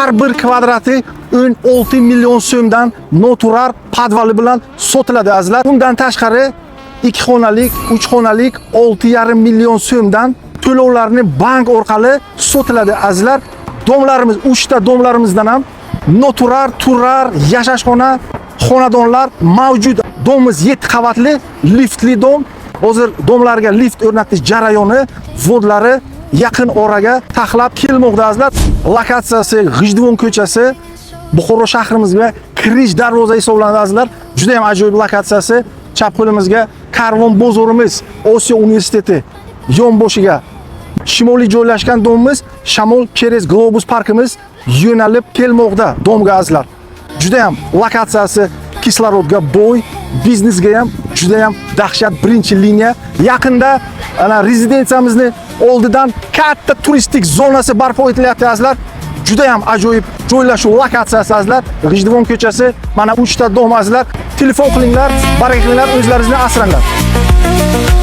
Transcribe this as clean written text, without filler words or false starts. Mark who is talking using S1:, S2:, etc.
S1: Har bir kvadrati 16 million so'mdan noturar podvali bilan sotiladi, azizlar. Undan tashqari 2 xonalik, 3 xonalik 6,5 million so'mdan to'lovlarni bank orqali sotiladi, azizlar. Дом larimiz, 3 ta дом larimizdan ham noturar, turar, yashashxona, xonadonlar mavjud. Дом imiz 7 qavatli, liftli дом. Hozir дом larga lift o'rnatish jarayoni, ввод lari yaqin oraga taxlab kelmoqda, azizlar. Lokatsiyasi G'ijduvon ko'chasi, Buxoro shahrimizga kirish darvoza hisoblanadi, azizlar. Juda ham ajoyib lokatsiyasi. Chap qo'limizga Karvon bozorimiz, Osiyo universiteti yonboshiga shimoliy joylashgan дом imiz Shamol через Globus parkimiz yo'nalib kelmoqda дом ga, azizlar. Juda ham lokatsiyasi kislorodga boy, biznesga ham juda ham dahshat birinchi liniya. Yaqinda ana rezidensiyamizni oldidan katta turistik zonasi barpo etilyapti, azizlar. Juda ham ajoyib joylashuv lokatsiyasi, azizlar. G'ijduvon ko'chasi, mana 3 ta дом, azizlar. Telefon qilinglar, baraka qilinglar, o'zlaringizni asranglar.